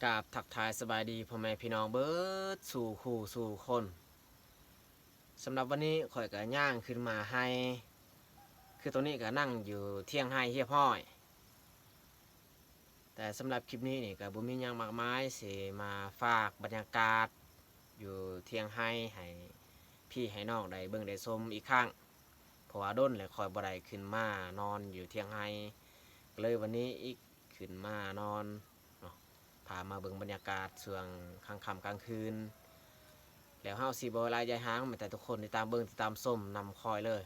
ກາບທັກທາຍສະບາຍດີພໍ່ແມ່ພີ່ນ້ອງເບິດສູ່ຄູ່ສູ່ຄົນ. ສຳລັບວັນນີ້ຂ້ອຍກໍຍ່າງຂຶ້ນມາໄຮ່ ຄືຕອນນີ້ກໍນັ່ງຢູ່ຖຽງໄຮ່ຮຽບຮ້ອຍ. ແຕ່ສຳລັບຄລິບນີ້ນີ້ກໍບໍ່ມີຫຍັງມາກມາຍ ຊິມາຝາກບັນຍາກາດຢູ່ຖຽງໄຮ່ໃຫ້ພີ່ໃຫ້ນ້ອງໄດ້ເບິ່ງໄດ້ຊົມອີກຄັ້ງ ເພາະວ່າດົນແລ້ວຂ້ອຍບໍ່ໄດ້ຂຶ້ນມານອນຢູ່ຖຽງໄຮ່ ກໍເລີຍວັນນີ້ອີກ ຂຶ້ນມານອນເນາະ ພາມາເບິ່ງບັນຍາກາດຊ່ວງກາງຄ່ຳກາງຄືນ ແລ້ວເຮົາຊິບໍ່ຫຼາຍຢາຍຫາງ ແມ່ນແຕ່ທຸກຄົນຕິດຕາມເບິ່ງຕິດຕາມຊົມນຳຂ້ອຍເລີຍ.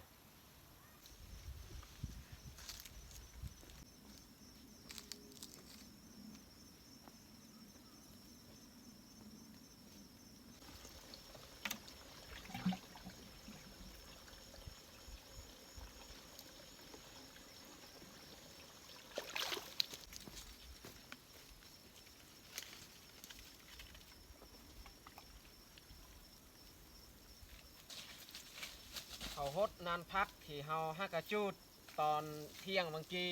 ເຂົ້າຫົດນານຜັກທີ່ເຮົາຫາກະຈູດຕອນທ່ຽງບາງກີ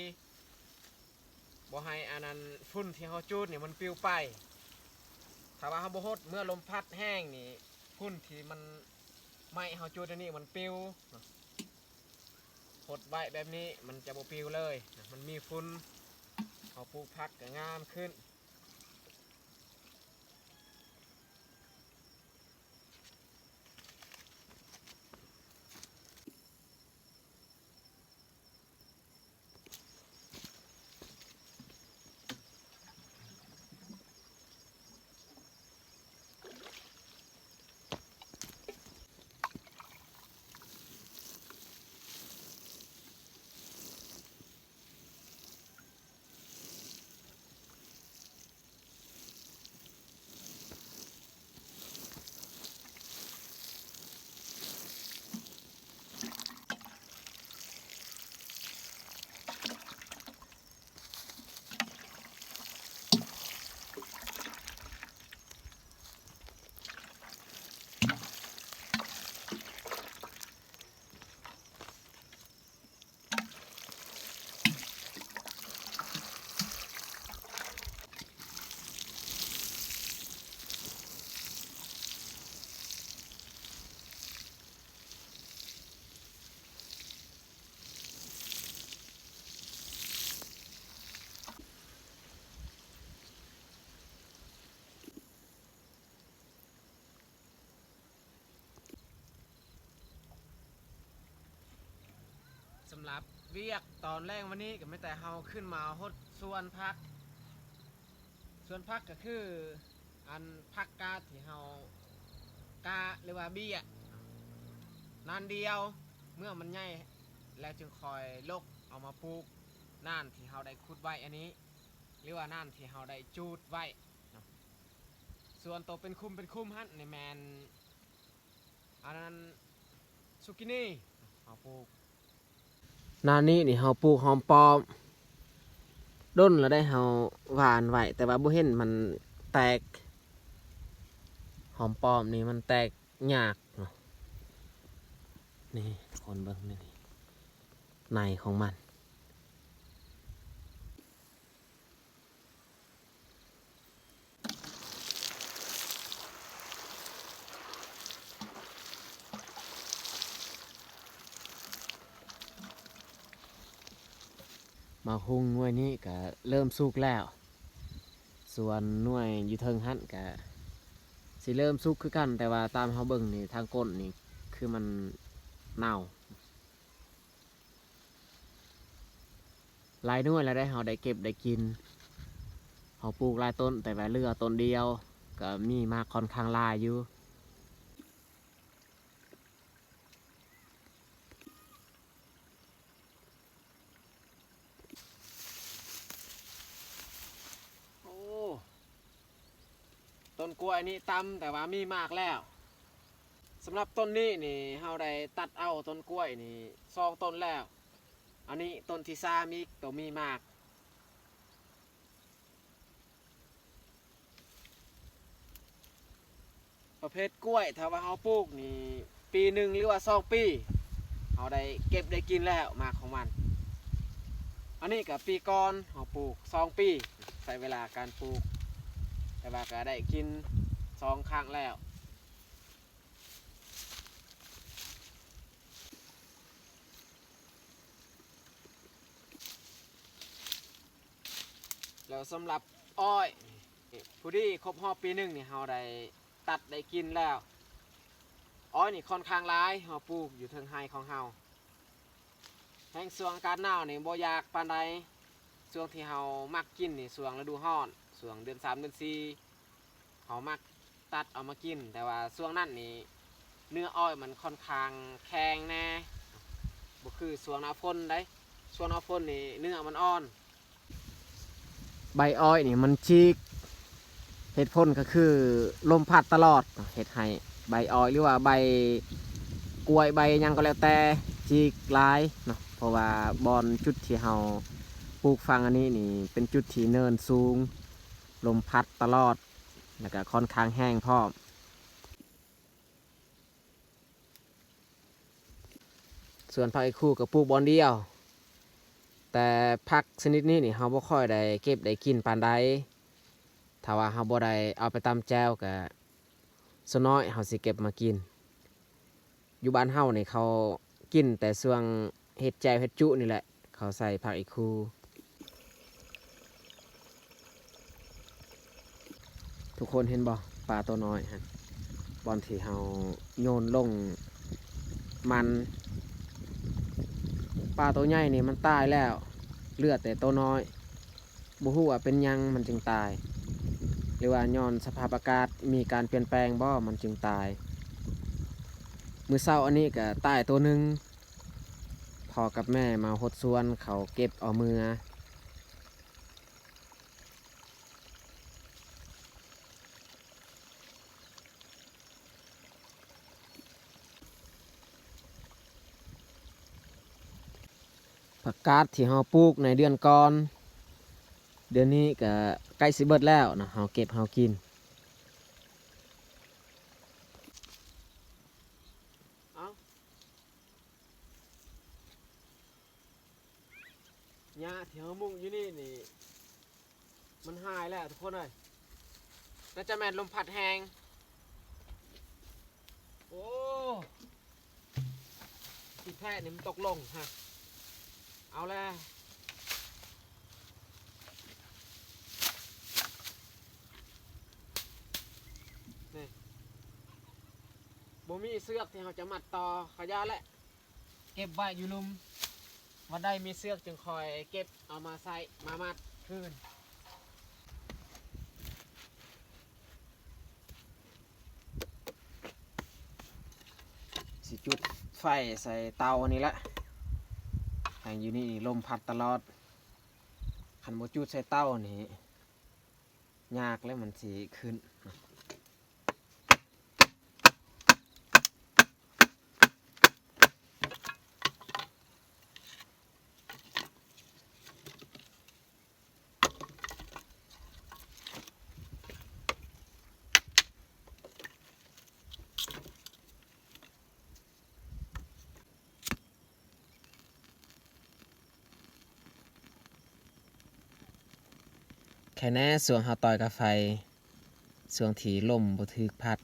ບໍ່ໃຫ້ອັນນັ້ນຝຸ່ນທີ່ເຮົາຈູດນີ້ມັນປິວໄປ. ຖ້າວ່າເຮົາບໍ່ຫົດ ເມື່ອລົມພັດແຮງນີ້ ຝຸ່ນທີ່ມັນໄໝ້ເຮົາຈູດອັນນີ້ມັນປິວເນາະ. ຫົດໄວ້ແບບນີ້ມັນຈະບໍ່ປິວເລີຍ ມັນມີຝຸ່ນ ເຮົາປູກຜັກກໍງາມຂຶ້ນ. ສຳລັບວຽກຕອນແລງວັນນີ້ກໍມີແຕ່ເຮົາຂຶ້ນມາຫົດສວນຜັກ. ສວນຜັກກໍຄືອັນຜັກກາດທີ່ເຮົາກະ ຫຼືວ່າເບ້ຍນານດຽວ ເມື່ອມັນໃຫຍ່ແລ້ວຈຶ່ງຄ່ອຍລົກເອົາມາປູກນານທີ່ເຮົາໄດ້ຂຸດໄວ້ອັນນີ້ ຫຼືວ່ານານທີ່ເຮົາໄດ້ຈູດໄວ້ເນາະ. ສ່ວນໂຕເປັນຄຸ້ມເປັນຄຸ້ມຫັ້ນນີ້ແມ່ນ ອັນນັ້ນຊູກິນີເຮົາປູກ. ໜ້ານີ້ນີ້ເຮົາປູກຫອມປ້ອມ ດົນແລ້ວໄດ໋ ເຮົາຫວ່ານໄວ້ ແຕ່ວ່າບໍ່ເຫັນມັນແຕກ. ຫອມປ້ອມນີ້ມັນແຕກຍາກເນາະ. ນີ້ທຸກຄົນເບິ່ງນີ້ ໃນຂອງມັນ. ໝາກຫຸ່ງໜ່ວຍນີ້ກະເລີ່ມສຸກແລ້ວ ສ່ວນໜ່ວຍຢູ່ເທິງຫັ້ນກະຊິເລີ່ມສຸກຄືກັນ ແຕ່ວ່າຕາມເຮົາເບິ່ງນີ້ ທາງກົ້ນນີ້ຄືມັນເນົ່າ. ຫຼາຍໜ່ວຍແລ້ວໄດ໋ ເຮົາໄດ້ເກັບໄດ້ກິນ. ເຮົາປູກຫຼາຍຕົ້ນ ແຕ່ວ່າເຫຼືອຕົ້ນດຽວ ກໍມີໝາກຂ້ອນຂ້າງຫຼາຍຢູ່. ໂອ້ ຕົ້ນກ້ວຍນີ້ຕ່ຳ ແຕ່ວ່າມີໝາກແລ້ວ. ສຳລັບຕົ້ນນີ້ນີ້ ເຮົາໄດ້ຕັດເອົາຕົ້ນກ້ວຍນີ້ສອງຕົ້ນແລ້ວ. ອັນນີ້ຕົ້ນທີສາມອີກ ໂຕມີໝາກ. ປະເພດກ້ວຍ ຖ້າວ່າເຮົາປູກນີ້ ປີໜຶ່ງ ຫຼືວ່າສອງປີ ເຮົາໄດ້ເກັບໄດ້ກິນແລ້ວໝາກຂອງມັນ. ອັນນີ້ກໍປີກ່ອນເຮົາປູກສອງປີ ໃຊ້ເວລາການປູກ. ຕ່ວ່າກໍໄດ້ກິນສອງຄັ້ງແລ້ວ. ແລ້ວສຳລັບອ້ອຍ ຜູ້ດີຄົບຮອບປີໜຶ່ງນີ້ ເຮົາໄດ້ຕັດໄດ້ກິນແລ້ວ. ອ້ອຍນີ້ຄ່ອນຂ້າງຫຼາຍ ເຮົາປູກຢູ່ເທິງໄຮ່ຂອງເຮົາ. ແຮ່ງຊ່ວງອາກາດໜາວນີ້ບໍ່ຢາກປານໃດ. ຊ່ວງທີ່ເຮົາມັກກິນນີ້ຊ່ວງລະດູຮ້ອນ ຊ່ວງເດືອນສາມເດືອນສີ່ ເຮົາມັກຕັດເອົາມາກິນ. ແຕ່ວ່າຊ່ວງນັ້ນນີ້ເນື້ອອ້ອຍມັນຄ່ອນຂ້າງແຂງແດ່ ບໍ່ຄືຊ່ວງໜ້າຝົນໃດ. ຊ່ວງໜ້າຝົນນີ້ເນື້ອມັນອ່ອນ. ໃບອ້ອຍນີ້ມັນຈິກ ເຫດຜົນກໍຄືລົມພັດຕະຫຼອດ ເຮັດໃຫ້ໃບອ້ອຍ ຫຼືວ່າໃບກ້ວຍ ໃບຫຍັງກໍແລ້ວແຕ່ ຈິກຫຼາຍເນາະ. ເພາະວ່າບ່ອນຈຸດທີ່ເຮົາປູກຝັງອັນນີ້ນີ້ ເປັນຈຸດທີ່ເນີນສູງ ລົມພັດຕະຫຼອດ ແລ້ວກໍຄ່ອນຂ້າງແຫ້ງພ້ອມ. ສວນຜັກອີ່ຄູກໍປູກບ່ອນດຽວ, ແຕ່ຜັກຊະນິດນີ້ນີ້ ເຮົາບໍ່ຄ່ອຍໄດ້ເກັບໄດ້ກິນປານໃດ. ຖ້າວ່າເຮົາບໍ່ໄດ້ເອົາໄປຕຳແຈ່ວ ກະສ່ວນນ້ອຍເຮົາຊິເກັບມາກິນ. ຢູ່ບ້ານເຮົານີ້ ເຂົາກິນແຕ່ຊ່ວງເຮັດແຈ່ວເຮັດຈຸນີ້ແຫຼະ. ເຂົາໃສ່ຜັກອີ່ຄູ. ທຸກຄົນເຫັນບໍ່ ປາໂຕນ້ອຍຫັ້ນ ບ່ອນທີ່ເຮົາໂຍນລົງມັນ? ປາໂຕໃຫຍ່ນີ້ມັນຕາຍແລ້ວ ເຫຼືອແຕ່ໂຕນ້ອຍ. ບໍ່ຮູ້ວ່າເປັນຫຍັງມັນຈຶ່ງຕາຍ ຫຼືວ່າຍ້ອນສະພາບອາກາດມີການປ່ຽນແປງບໍ່ ມັນຈຶ່ງຕາຍ. ມື້ເຊົ້າອັນນີ້ກະຕາຍໂຕໜຶ່ງ. ພໍ່ກັບແມ່ມາຫົດສວນ ເຂົາເກັບເອົາເມືອ. ຜັກກາດທີ່ເຮົາປູກໃນເດືອນກ່ອນ ເດືອນນີ້ກະໃກ້ຊິເບິດແລ້ວເນາະ ເຮົາເກັບເຮົາກິນ. ເອົ້າ ຫຍ້າທີ່ເຮົາມຸງຢູ່ນີ້ນີ້ ມັນຫາຍແລ້ວທຸກຄົນເອີຍ. ໜ້າຈະແມ່ນລົມພັດແຮງ. ໂອ້ ທີ່ແທ້ນີ້ມັນຕົກລົງຮະ. ເອົາແລ້ວ ນີ້ ບໍ່ມີເຊືອກທີ່ເຮົາຈະມັດຕໍ່ ກະຢ່າແຫຼະ. ເກັບໄວ້ຢູ່ລຸ່ມ ວັນໃດມີເຊືອກຈຶ່ງຄ່ອຍເກັບເອົາມາໃຊ້ມາມັດຄືນ. ຊິຈຸດໄຟໃສ່ເຕົານີ້ແຫຼະ ແຮ່ງຢູ່ນີ້ລົມພັດຕະຫຼອດ. ຄັນບໍ່ຈຸດໃສ່ເຕົານີ້ ຍາກແລ້ວມັນຊິຂຶ້ນ. ແຄ່ແນ່ຊ່ວງເຮົາຕ່ອຍກາໄຟ ຊ່ວງທີ່ລົມບໍ່ຖືກພັດ.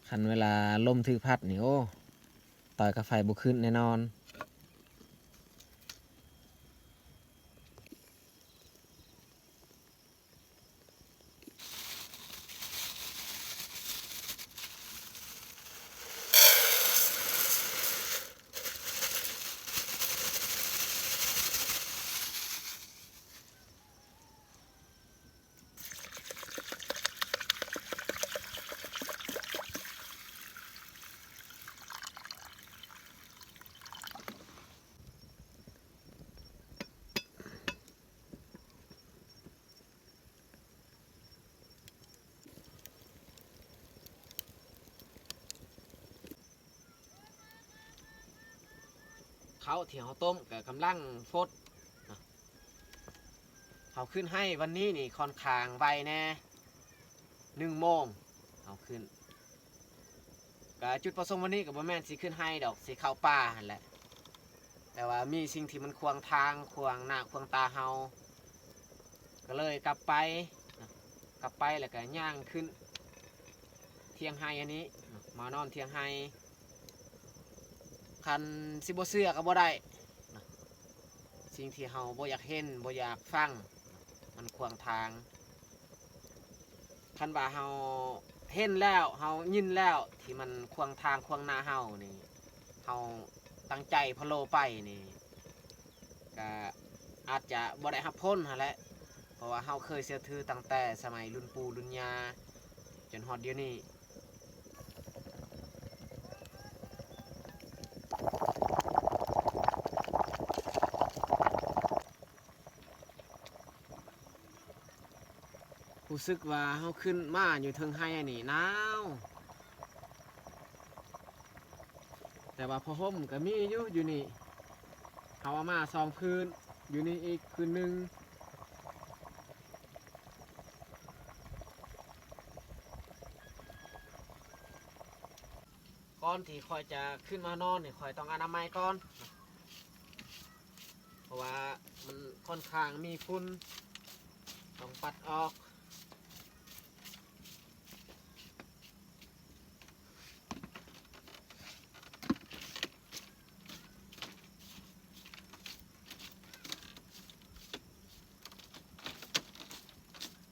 ຄັນເວລາລົມຖືກພັດນີ້ ໂອ້ ຕ່ອຍກາໄຟບໍ່ຂຶ້ນແນ່ນອນ. ເຂົ້າທີ່ເຮົາຕົ້ມກໍກຳລັງຟົດເນາະ. ເຮົາຂຶ້ນໄຮ່ວັນນີ້ນີ້ຄ່ອນຂ້າງໄວແດ່ ໜຶ່ງໂມງເຮົາຂຶ້ນ. ກະຈຸດປະສົງວັນນີ້ກໍບໍ່ແມ່ນຊິຂຶ້ນໄຮ່ດອກ ຊິເຂົ້າປ່າຫັ້ນແຫຼະ. ແຕ່ວ່າມີສິ່ງທີ່ມັນຂວາງທາງ ຂວາງໜ້າຂວາງຕາເຮົາ ກໍເລີຍກັບໄປ. ກັບໄປແລ້ວກໍຍ່າງຂຶ້ນທຽງໄຮ່ອັນນີ້ ມານອນທຽງໄຮ່. ຄັນຊິບໍ່ເຊື່ອກໍບໍ່ໄດ້ ສິ່ງທີ່ເຮົາບໍ່ຢາກເຫັນ ບໍ່ຢາກຟັງ ມັນຂວາງທາງ. ຄັນວ່າເຮົາເຫັນແລ້ວ ເຮົາຍິນແລ້ວ ທີ່ມັນຂວາງທາງຂວາງໜ້າເຮົານີ້ ເຮົາຕັ້ງໃຈພະໂລໄປນີ້ ກະອາດຈະບໍ່ໄດ້ຮັບຜົນຫັ້ນແຫຼະ ເພາະວ່າເຮົາເຄີຍເຊື່ອຖືຕັ້ງແຕ່ສະໄໝລຸ້ນປູ່ລຸ້ນຍ່າ ຈົນຮອດດຽວນີ້. ຮູ້ສຶກວ່າເຮົາຂຶ້ນມາຢູ່ເທິງໄຮ່ນີ້ໜາວ ແຕ່ວ່າຜ້າຫົ່ມກໍມີຢູ່ ຢູ່ນີ້ ເຮົາເອົາມາສອງຜືນ ຢູ່ນີ້ອີກຜືນໜຶ່ງ. ກ່ອນທີ່ຂ້ອຍຈະຂຶ້ນມານອນນີ້ ຂ້ອຍຕ້ອງອະນາໄມກ່ອນ ເພາະວ່າມັນຂ້ອນຂ້າງມີຝຸ່ນ ຕ້ອງປັດອອກ.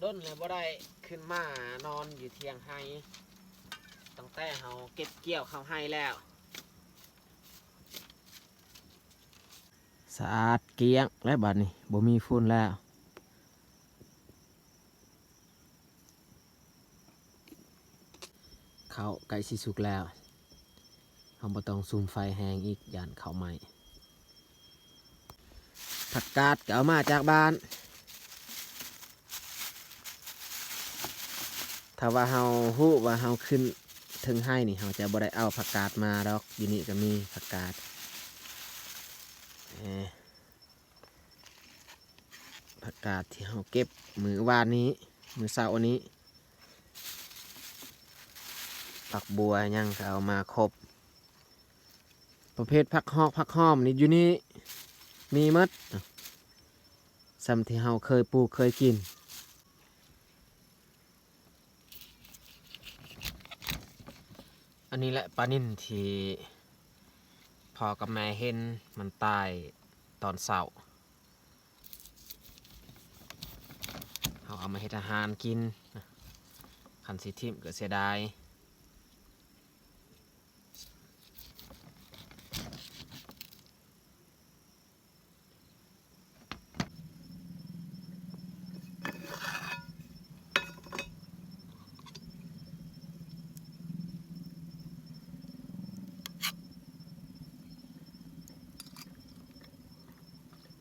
ດົນແລ້ວບໍ່ໄດ້ຂຶ້ນມານອນຢູ່ທຽງໄຮ່ ຕັ້ງແຕ່ເຮົາເກັບກ່ຽວເຂົ້າໄຮ່ແລ້ວ. ສະອາດກ້ຽງແລ້ວບາດນີ້ ບໍ່ມີຝຸ່ນແລ້ວ. ເຂົ້າໃກ້ຊິສຸກແລ້ວ ເຮົາບໍ່ຕ້ອງສຸມໄຟແຮງອີກ ຢ້ານເຂົ້າໄໝ້. ຜັກກາດກໍເອົາມາຈາກບ້ານ. ຖ້າວ່າເຮົາຮູ້ວ່າເຮົາຂຶ້ນເທິງໄຮ່ນີ້ ເຮົາຈະບໍ່ໄດ້ເອົາຜັກກາດມາດອກ. ຢູ່ນີ້ກໍມີຜັກກາດ ເອີ ຜັກກາດທີ່ເຮົາເກັບມື້ວານນີ້ ມື້ເຊົ້ານີ້ ຜັກບົວຫຍັງກໍເອົາມາຄົບ. ປະເພດຜັກຮອກຜັກຫອມນີ້ຢູ່ນີ້ມີໝົດ ສ່ຳທີ່ເຮົາເຄີຍປູກເຄີຍກິນ. ອັນນີ້ແຫຼະປານິນທີ່ພໍ່ກັບແມ່ເຫັນມັນຕາຍຕອນເຊົ້າ. ເຮົາເອົາມາເຮັດອາຫານກິນ ຄັນຊິຖິ້ມກໍເສຍດາຍ.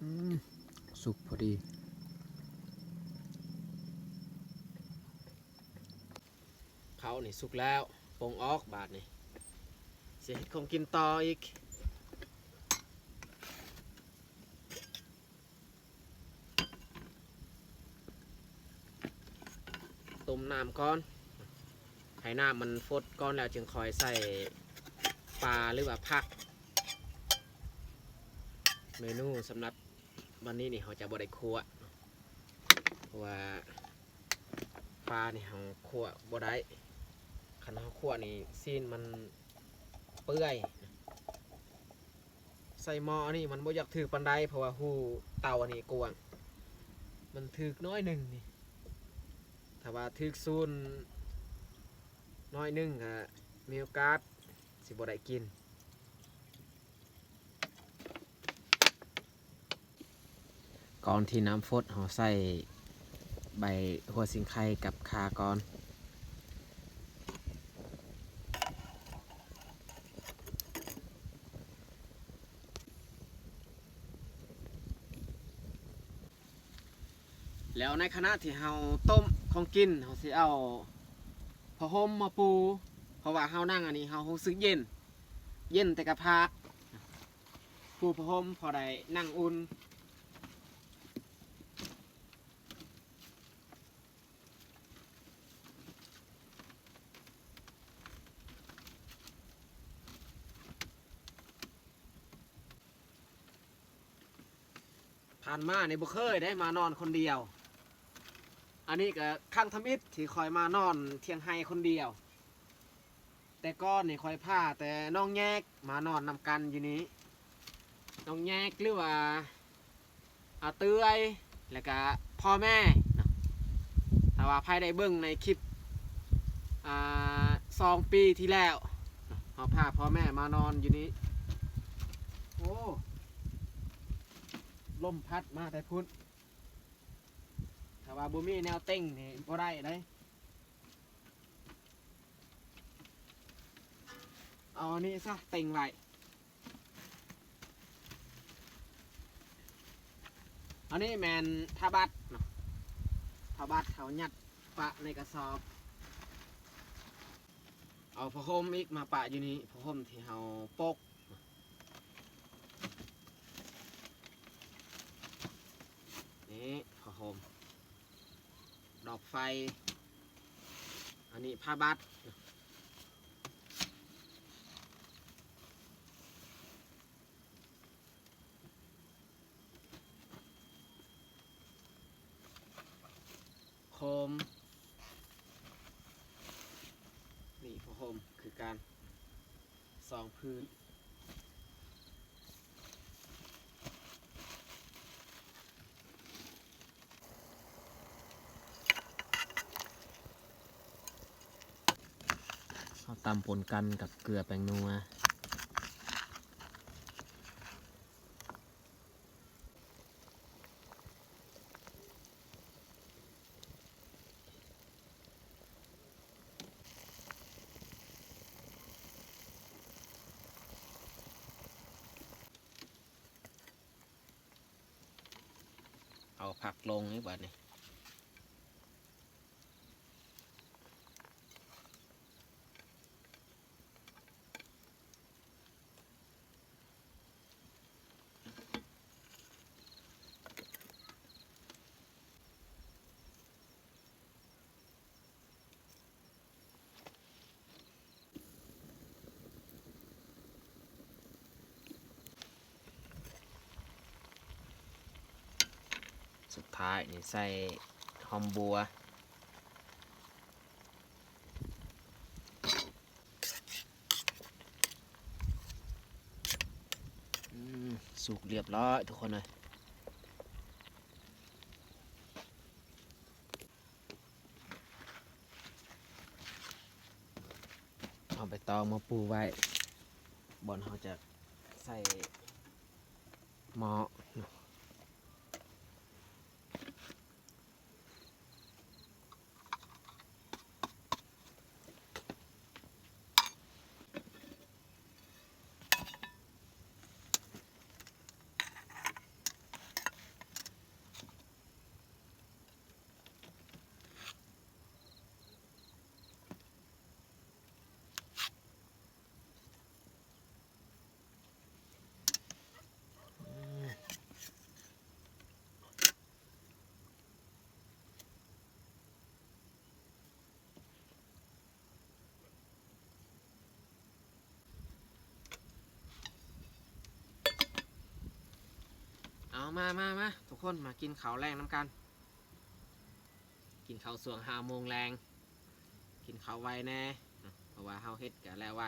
ອືມ ສຸກພໍດີ. ເຂົ້ານີ້ສຸກແລ້ວ ປົງອອກບາດນີ້ ຊິເຮັດຂອງກິນຕໍ່ອີກ. ຕົ້ມນ້ຳກ່ອນ ໃຫ້ນ້ຳມັນຟົດກ່ອນ ແລ້ວຈຶ່ງຄ່ອຍໃສ່ປາ ຫຼືວ່າຜັກ. ເມນູສຳລັບວັນນີ້ນີ້ ເຮົາຈະບໍ່ໄດ້ຂົ້ວ ເພາະວ່າປານີ້ເຮົາຂົ້ວບໍ່ໄດ້. ຄັນເຮົາຂົ້ວນີ້ຊີ້ນມັນເປື່ອຍ. ໃສ່ໝໍ້ອັນນີ້ມັນບໍ່ຢາກຖືກປານໃດ ເພາະວ່າຮູເຕົາອັນນີ້ກວ້າງ ມັນຖືກໜ້ອຍໜຶ່ງນີ້. ຖ້າວ່າຖືກສູນໜ້ອຍໜຶ່ງກະມີໂອກາດຊິບໍ່ໄດ້ກິນ. ກ່ອນທີ່ນ້ຳຟົດ ເຮົາໃສ່ໃບຫົວສີໄຄກັບຂ່າກ່ອນ. ແລ້ວໃນຂະນະທີ່ເຮົາຕົ້ມຂອງກິນ ເຮົາຊິເອົາຜ້າຫົ່ມມາປູ ເພາະວ່າເຮົານັ່ງອັນນີ້ ເຮົາຮູ້ສຶກເຢັນ ເຢັນແຕ່ກະພາກ. ປູຜ້າຫົ່ມພໍໄດ້ນັ່ງອຸ່ນ. ຜ່ານມານີ້ບໍ່ເຄີຍໄດ້ມານອນຄົນດຽວ. ອັນນີ້ກໍຄັ້ງທຳອິດທີ່ຂ້ອຍມານອນທ່ຽງໄຮ່ຄົນດຽວ. ແຕ່ກ່ອນນີ້ຂ້ອຍພາແຕ່ນ້ອງແຍກມານອນນຳກັນຢູ່ນີ້. ນ້ອງແຍກ ຫຼືວ່າ ອາເຕື້ອຍ ແລ້ວກະພໍ່ແມ່ເນາະ. ຖ້າວ່າໃຜໄດ້ເບິ່ງໃນຄລິບ ອ່າ ສອງປີທີ່ແລ້ວເນາະ ເຮົາພາພໍ່ແມ່ມານອນຢູ່ນີ້. ໂອ້ ລົມພັດມາແຕ່ພຸ້ນ. ຖ້າວ່າບໍ່ມີແນວເຕັງນີ້ບໍ່ໄດ້ເດ້. ເອົາອັນນີ້ຊະເຕັງໄວ້. ອັນນີ້ແມ່ນຜ້າບັດເນາະ, ຜ້າບັດເຮົາຍັດປະໃນກະສອບ. ເອົາຜ້າຫົ່ມອີກມາປະຢູ່ນີ້, ຜ້າຫົ່ມທີ່ເຮົາປົກ. ນີ້ຜ້າຫົ່ມ, ດອກໄຟ, ອັນນີ້ຜ້າບັດ, ໂຄມ, ນີ້ຜ້າຫົ່ມຄືກັນ. ສອງຜືນ. ເຮົາຕຳປົນກັນກັບເກືອແປ້ງນົວ. ເອົາຜັກລົງນີ້ບາດນີ້. ສຸດທ້າຍນີ້ໃສ່ຫອມບົວ. ອືມ ສຸກລຽບລ້ອຍທຸກຄົນເອີຍ. ເອົາໃບຕອງມາປູໄວ້ ບ່ອນເຮົາຈະໃສ່ໝໍ້ເນາະ. ເອົາ ມາ ມາ ມາ ທຸກຄົນ ມາກິນເຂົ້າແລງນຳກັນ. ກິນເຂົ້າຊ່ວງຫ້າໂມງແລງ ກິນເຂົ້າໄວແດ່ເນາະ ເພາະວ່າເຮົາເຮັດກະແລ້ວໄວ.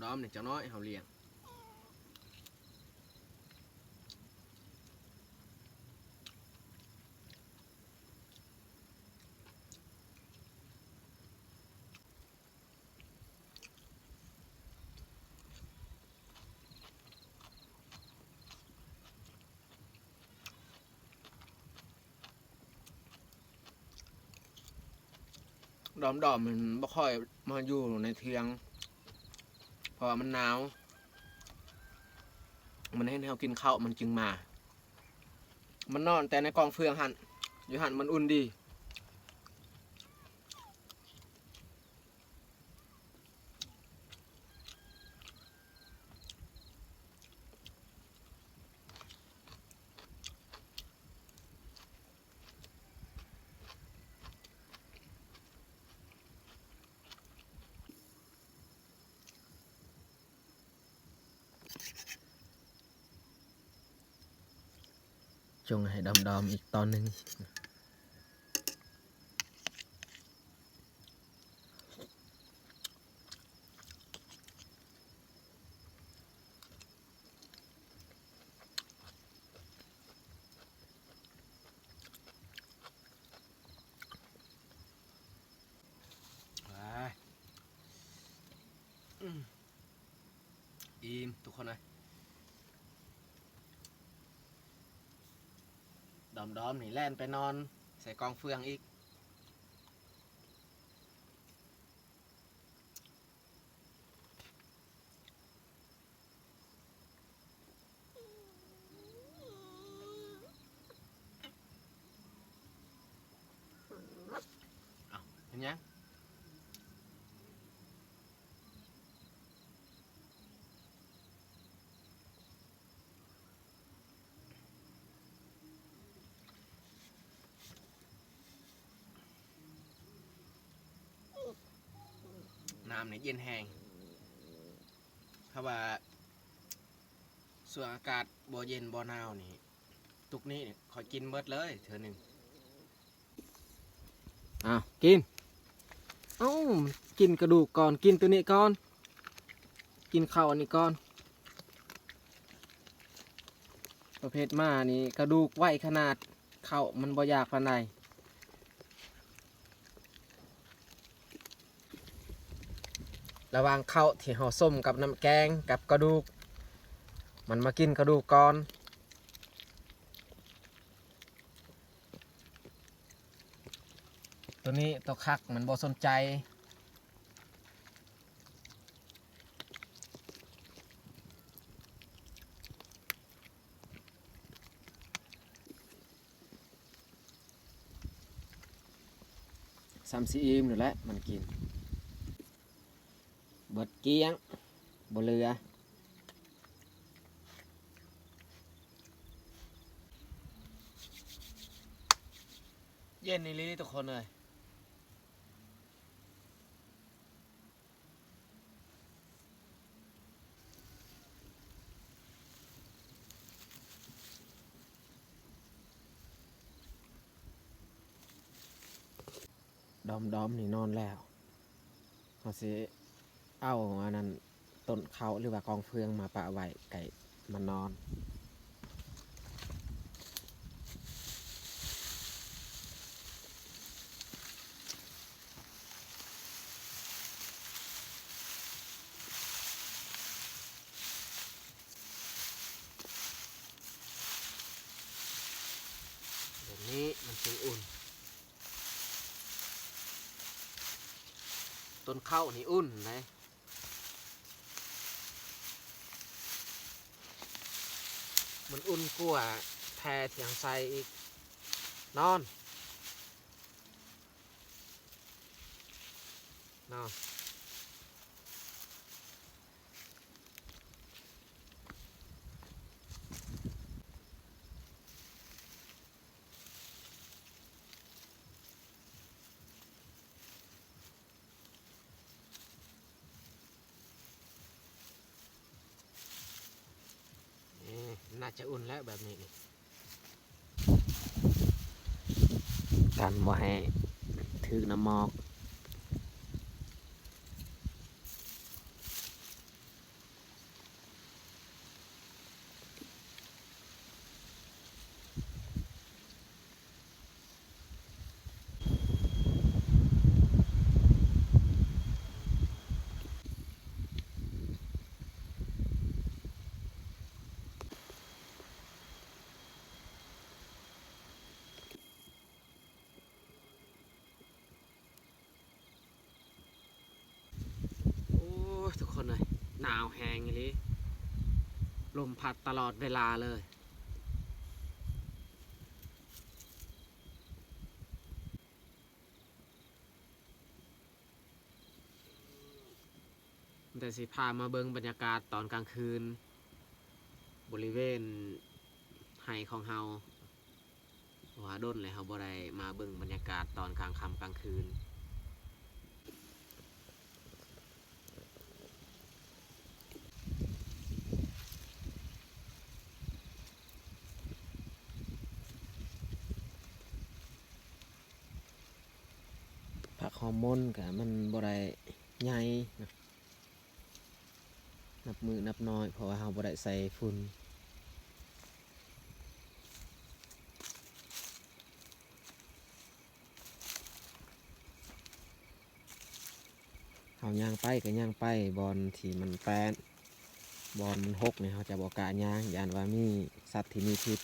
ດອມໆ ນີ້ ຈັກໜ້ອຍເຮົາລ້ຽງ. ດອມໆ ມັນບໍ່ຄ່ອຍມາຢູ່ໃນຖຽງ ເພາະວ່າມັນໜາວ, ມັນເຫັນເຮົາກິນເຂົ້າມັນຈຶ່ງມາ. ມັນນອນແຕ່ໃນກອງເຟືອງຫັ້ນ, ຢູ່ຫັ້ນມັນອຸ່ນດີ. ຈົ່ງໃຫ້ດອມໆອີກຕອນໜຶ່ງ. ອາ ອືມ ອີ່ມທຸກຄົນເອີຍ. ດອມໆນີ້ແລ່ນໄປນອນໃສ່ກອງເຟືອງອີກ. ອ້າວ ເປັນຫຍັງ? ນ້ຳນີ້ເຢັນແຮງ. ຖ້າວ່າຊ່ວງອາກາດບໍ່ເຢັນບໍ່ໜາວນີ້ ຕຸກນີ້ຂ້ອຍກິນເບິດເລີຍເທື່ອໜຶ່ງ. ອ້າວ ກິນ. ເອົ້າ ກິນກະດູກກ່ອນ ກິນໂຕນີ້ກ່ອນ ກິນເຂົ້າອັນນີ້ກ່ອນ. ປະເພດໝານີ້ກະດູກໄວຂະໜາດ ເຂົ້າມັນບໍ່ຢາກປານໃດ. ລະຫວ່າງເຂົ້າທີ່ເຮົາສົ້ມກັບນ້ຳແກງກັບກະດູກ ມັນມາກິນກະດູກກ່ອນ. ໂຕນີ້ໂຕຄັກມັນບໍ່ສົນໃຈ. ສ່ຳຊິອີ່ມນີ້ແຫຼະ ມັນກິນເບິດກ້ຽງ ບໍ່ເຫຼືອ. ເຢັນອີ່ຫຼີທຸກຄົນເອີຍ. ດອມໆນີ້ນອນແລ້ວ ເຮົາຊິເອົາອັນນັ້ນ ຕົ້ນເຂົ້າ ຫຼືວ່າກອງເຟືອງມາປະໄວ້ໃກ້ມັນນອນ. ແບບນີ້ມັນຈຶ່ງອຸ່ນ. ຕົ້ນເຂົ້ານີ້ອຸ່ນເດ້. ມັນອຸ່ນກວ່າແພທີ່ເຮົາໃສ່ອີກ. ນອນ ນອນ. ເອີ ໜ້າຈະອຸ່ນແລ້ວແບບນີ້ນີ້ ກັນບໍ່ໃຫ້ຖືກນ້ຳໝອກ. ໂອ້ຍ ທຸກຄົນເອີຍ ໜາວແຮງອີ່ຫຼີ ລົມພັດຕະຫຼອດເວລາເລີຍ. ແຕ່ຊິພາມາເບິ່ງບັນຍາກາດຕອນກາງຄືນ ບໍລິເວນໄຮ່ຂອງເຮົາ. ເພາະວ່າດົນແລ້ວເຮົາບໍ່ໄດ້ມາເບິ່ງບັນຍາກາດຕອນກາງຄ່ຳກາງຄືນ. ໂ ຜັກຫອມມົນກະມັນບໍ່ໄດ້ໃຫຍ່ນະ ນັບມື້ນັບນ້ອຍ ເພາະວ່າເຮົາບໍ່ໄດ້ໃສ່ຝຸ່ນ. ເຮົາຍ່າງໄປກໍຍ່າງໄປ ບ່ອນທີ່ມັນແປນ ບ່ອນມັນຫົກນີ້ ເຮົາຈະບໍ່ກ້າຍ່າງ ຢ້ານວ່າມີສັດທີ່ມີພິດ.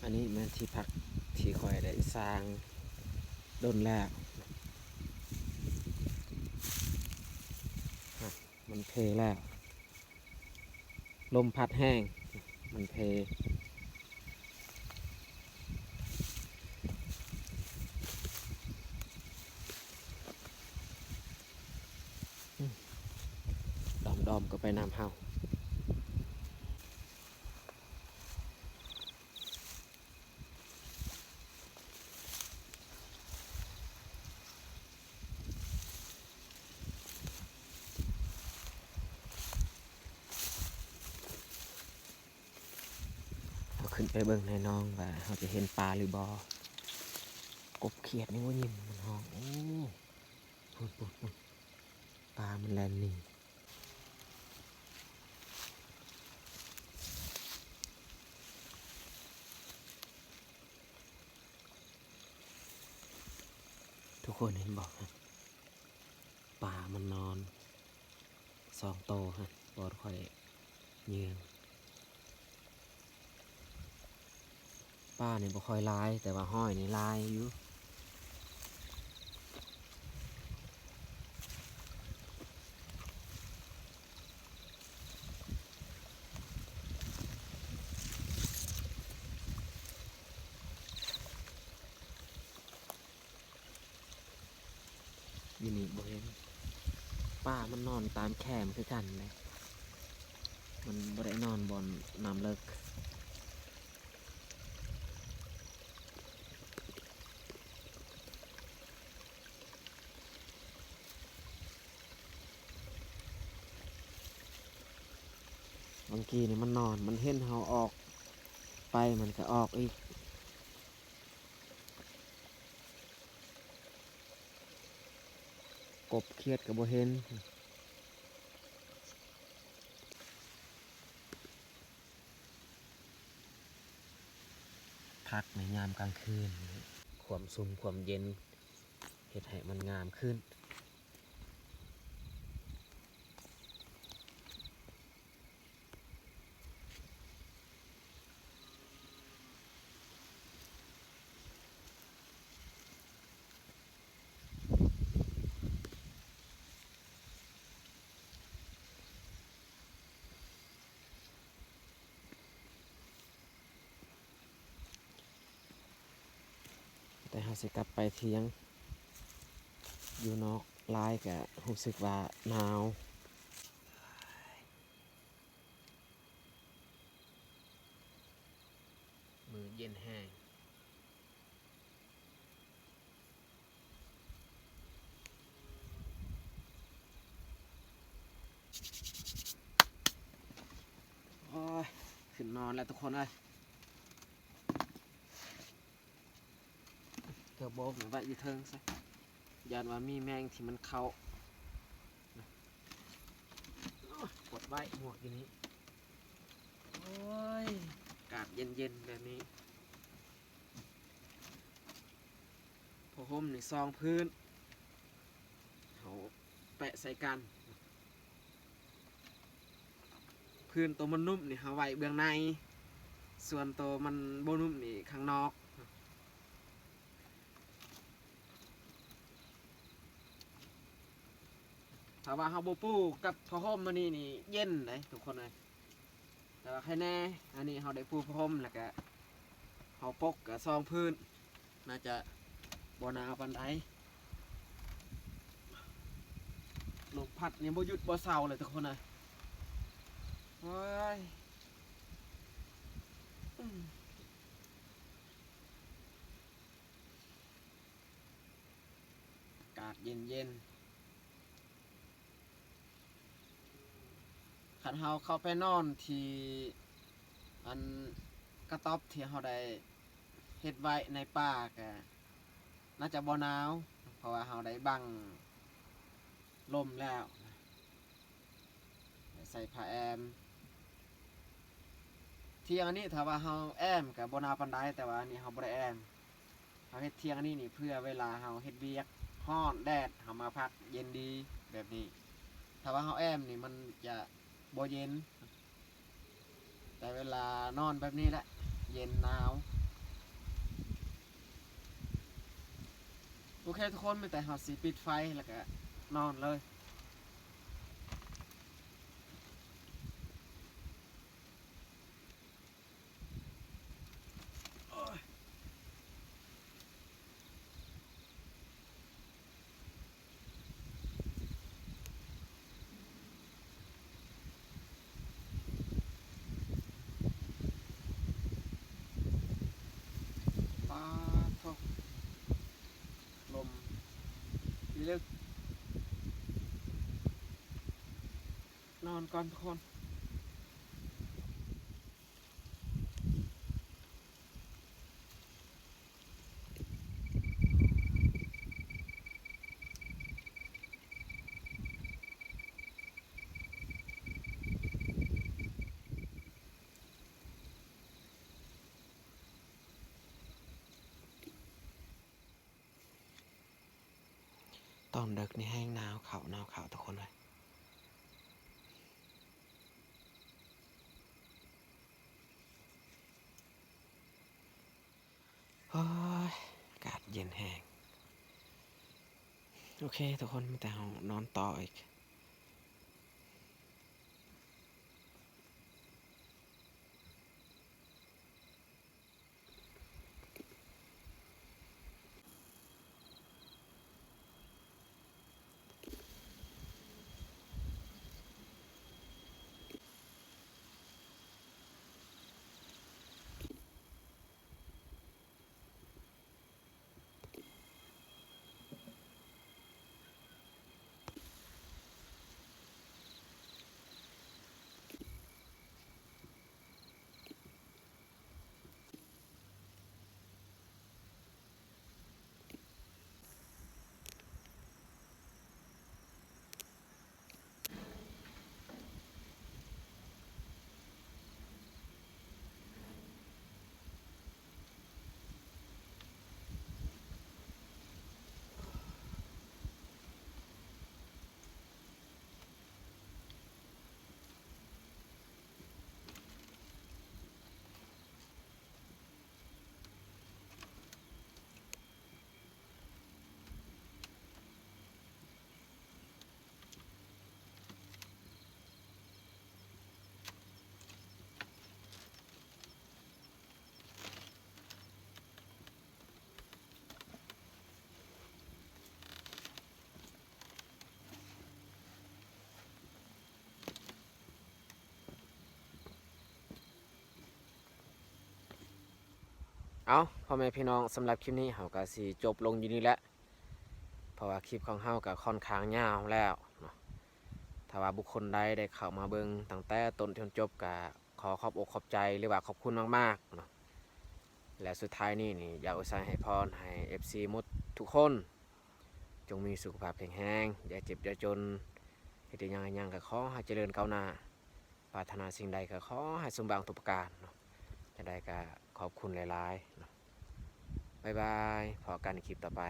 ອັນນີ້ແມ່ນທີ່ພັກທີ່ຂ້ອຍໄດ້ສ້າງດົນແລ້ວ ມັນເພແລ້ວ ລົມພັດແຮງ ມັນເພ. ດອມໆກໍໄປນຳເຮົາ. ເຮົາຂຶ້ນໄປເບິ່ງໃນໜອງວ່າເຮົາຈະເຫັນປາຫຼືບໍ່. ກົບຂຽດນີ້ບໍ່ຍິນມັນຮ້ອງ. ໂອ້ ພຸ້ນໆໆ ປາມັນແລ່ນໜີ. ທຸກຄົນເຫັນບໍ່? ປາມັນນອນສອງໂຕຫັ້ນ ບ່ອນຂ້ອຍຢືນ. ປານີ້ບໍ່ຄ່ອຍຫຼາຍ ແຕ່ວ່າຫອຍນີ້ຫຼາຍຢູ່. ຢູ່ນີ້ບໍ່ເຫັນ. ປາມັນນອນຕາມແຄມຄືກັນເດ້ ມັນບໍ່ໄດ້ນອນບ່ອນນ້ຳເລິກ. ບາງທີນີ້ມັນນອນ ມັນເຫັນເຮົາອອກໄປ ມັນກໍອອກອີກ. ກົບຂຽດກໍບໍ່ເຫັນ. ຄັກໃນຍາມກາງຄືນ ຄວາມຊຸ່ມຄວາມເຢັນ ເຮັດໃຫ້ມັນງາມຂຶ້ນ. ແຕ່ເຮົາຊິກັບໄປທ່ຽງ ຢູ່ນອກຫຼາຍກະຮູ້ສຶກວ່າໜາວ. ມື້ເຢັນແຮງ. ໂອ້ຍ ຂຶ້ນນອນແລ້ວທຸກຄົນເອີຍ. ເທື່ອໂບກໄວ້ຢູ່ເທິງຊະ ຢ້ານວ່າມີແມງທີ່ມັນເຂົ້າ. ໂອ້ຍ ປົດໄວ້ໝວກຢູ່ນີ້. ໂອ້ຍ ອາກາດເຢັນໆແບບນີ້. ຜ້າຫົ່ມນີ້ສອງພື້ນ ເຮົາແປະໃສ່ກັນ. ພື້ນໂຕມັນນຸ້ມນີ້ເຮົາໄວ້ເບື້ອງໃນ ສ່ວນໂຕມັນບໍ່ນຸ້ມນີ້ຂ້າງນອກ. ຖ້າວ່າເຮົາບໍ່ປູກັບຜ້າຫົ່ມອັນນີ້ນີ້ເຢັນເດ້ທຸກຄົນເອີຍ. ແຕ່ວ່າໃຄແນ່ ອັນນີ້ເຮົາໄດ້ປູຜ້າຫົ່ມ ແລ້ວກະເຮົາປົກກະສອງພື້ນ ໜ້າຈະບໍ່ໜາວປານໃດ. ລົມພັດນີ້ບໍ່ຢຸດບໍ່ເຊົາເລີຍທຸກຄົນເອີຍ. ໂອ້ຍ ອາກາດ ເຢັນໆ. ຄັນເຮົາເຂົ້າໄປນອນທີ່ອັນກະຕ໊ອບທີ່ເຮົາໄດ້ເຮັດໄວ້ໃນປ່າ ກະໜ້າຈະບໍ່ໜາວ ເພາະວ່າເຮົາໄດ້ບັງລົມແລ້ວ ໃສ່ຜ້າແອມ. ທ່ຽງອັນນີ້ຖ້າວ່າເຮົາແອມກະບໍ່ໜາວປານໃດ ແຕ່ວ່າອັນນີ້ເຮົາບໍ່ໄດ້ແອມ. ເຮົາເຮັດທ່ຽງອັນນີ້ນີ້ເພື່ອເວລາເຮົາເຮັດວຽກຮ້ອນແດດ ເຮົາມາພັກເຢັນດີແບບນີ້. ຖ້າວ່າເຮົາແອມນີ້ມັນຈະບໍ່ເຢັນ ແຕ່ເວລານອນແບບນີ້ແຫຼະ ເຢັນໜາວ. ໂອເຄທຸກຄົນ ມີແຕ່ເຮົາຊິປິດໄຟແລ້ວກະນອນເລີຍ. ປາໂທ້ ລົມອີ່ລຶກ ນອນກ່ອນທຸກຄົນ. ຕອນເດິກນີ້ແຮງໜາວເຂົ້າ ໜາວເຂົ້າທຸກຄົນເອີຍ. ໂອ້ຍ ອາກາດເຢັນແຮງ. ໂອເຄທຸກຄົນ ມີແຕ່ເຮົານອນຕໍ່ອີກ. ເອົາ ພໍ່ແມ່ພີ່ນ້ອງ ສຳລັບຄລິບນີ້ເຮົາກະຊິຈົບລົງຢູ່ນີ້ແຫຼະ ເພາະວ່າຄລິບຂອງເຮົາກະຄ່ອນຂ້າງຍາວແລ້ວເນາະ. ຖ້າວ່າບຸກຄົນໃດໄດ້ເຂົ້າມາເບິ່ງຕັ້ງແຕ່ຕົ້ນຈົນຈົບ ກະຂໍຂອບອົກຂອບໃຈ ຫຼືວ່າຂອບຄຸນມາກໆເນາະ. ແລະ ສຸດທ້າຍນີ້ນີ້ ຢາກອວຍໄຊໃຫ້ພອນໃຫ້ເອັຟຊີໝົດທຸກຄົນ ຈົ່ງມີສຸຂະພາບແຂງແຮງ ຢ່າເຈັບຢ່າຈົນ ເຮັດຫຍັງຫຍັງກະຂໍໃຫ້ຈະເລີນກ້າວໜ້າ ປາດຖະໜາສິ່ງໃດກະຂໍໃຫ້ສົມຫວັງທຸກປະການເນາະ. ຈັ່ງໃດກະຂອບຄຸນຫຼາຍໆເນາະ. ບາຍບາຍ ພໍ້ກັນໃນຄລິບຕໍ່ໄປ.